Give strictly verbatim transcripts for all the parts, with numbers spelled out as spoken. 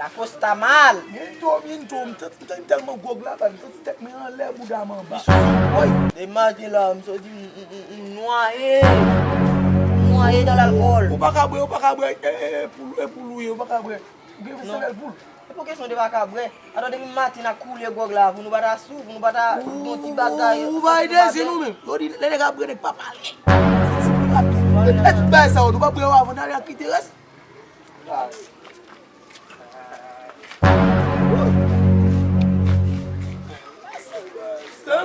Lacosta mal. Miento, miento, m santi m tèlman gwòg la, m santi tèt mwen anlè, bouda m anba. Woy! Depi maten la, m soti, m, m, m, m nwaye. M nwaye dans l'alcool. Ou pa ka bwè, ou pa ka bwè, e, e, e poul, e poul ou ye, ou pa ka bwè. Ou gen sèvèl poul. E pou kesyon de pa ka bwè. Atò depi maten n ap koule gwòg la, pou nou pa ta sou, pou nou pa ta gon ti bagay. Ou pa ede zin ou menm. Yo di lè nèg ap bwè nèg pa pale. E tout bagay sa yo, nou pa bwè yo avan n ale ak kite rès.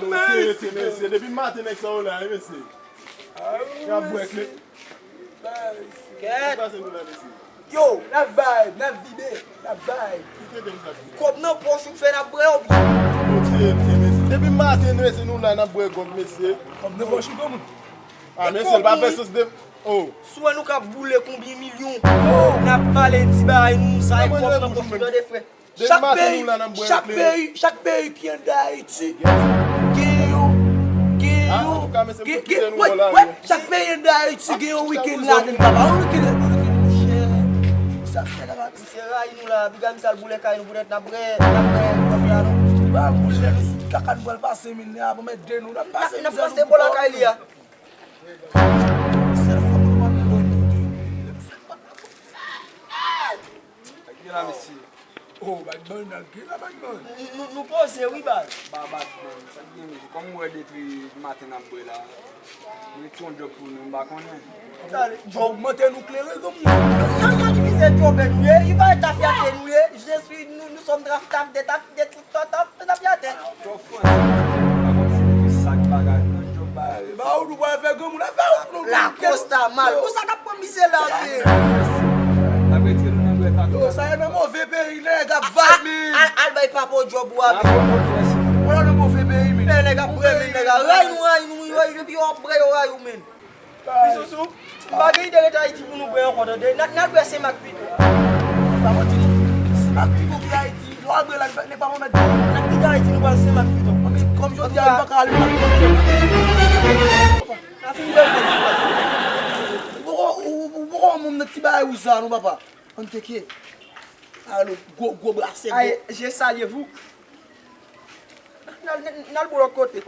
Mesye, mesye, depi maten nèg sa yo la, wi mesye. Y ap bwè kle. Kèt. Pase nou la mesye. Yo, n ap vibe, n ap vibe, n ap vibe. Kite de m sa. Kòb nan pòch ou k fè n ap bwè yo byen. Mesye, mesye, mesye. Depi maten mesye nou la n ap bwè gwòg mesye. Kòb nan pòch ou granmoun. Ah mesye, l pa fè sans de. Oh. Sou wè nou ka boule konbyen milyon. N ap pale ti bagay nou sa e kòb nan pòch nou tande frè. Chak peyi, chak peyi, chak peyi ki anndan Ayiti gen yon, gen yon, gen, gen, wè, wè, chak peyi anndan Ayiti gen yon wikenn ladann papa. Yon wikenn, yon wikenn monchè. Sa fè la. Misye rayi nou la, piga misye al boule kay nou poutèt n ap bwè, n ap bwè kòb la non. Ba boule kaka nou pral pase men apre mèt de nou n ap pase. N ap pase bò lakay li a. Sèl fwa mwen pa nan lòt. Gen la mesye. Oh, badman, n al gen la badman. Nou poze wi baz. Ba badman, sa k gen mesye. Kòm m wè depi maten n ap bwè la. Mete yon djòb pou nou, m pa konnen. Djòb ogmante nou klere granmoun. Yo, yo, yo divize djòb nou ye, li pa tafyate nou ye. Je suis, nous, nous sommes taf, taf, de taf, de taf, taf, tafyate. Twòp franse, pa konn si depi sak bagay nan djòb bagay. Ba ou nou pral fè granmoun afè ou nou. Lacosta mal. Pou sa k ap pran misye la men. N ap retire nou nan bwè kaka. Yo, sa yo nan move peyi nèg ap vibe men. Al, al bay papa w djòb ou a men. Wala nan move peyi men. Nèg ap bwè men nèg a ray nou, ray nou, ray nou, epi yo ap bwè yo ray ou men. Ti Sousou, m pa gen ide ret Ayiti pou nou bwè ankò tande. N a, n al bwè Senmak pito. Pa manti non. Senmak pito ki Ayiti. Lè w al bwè la, nèg pa pwomèt dlo. N ap kite Ayiti, nou pral Senmak pito. Mwen menm, kòm jodi a, li pa ka ale nan Senmak. N a fin bwè l. Ou poko, ou, ou poko wè moun nan ti bagay wouj sa non papa. Ann teke. Alo, gwo, gwo brasè, gwo. Ay, je salye vou. N al, n al bwè lòt kote.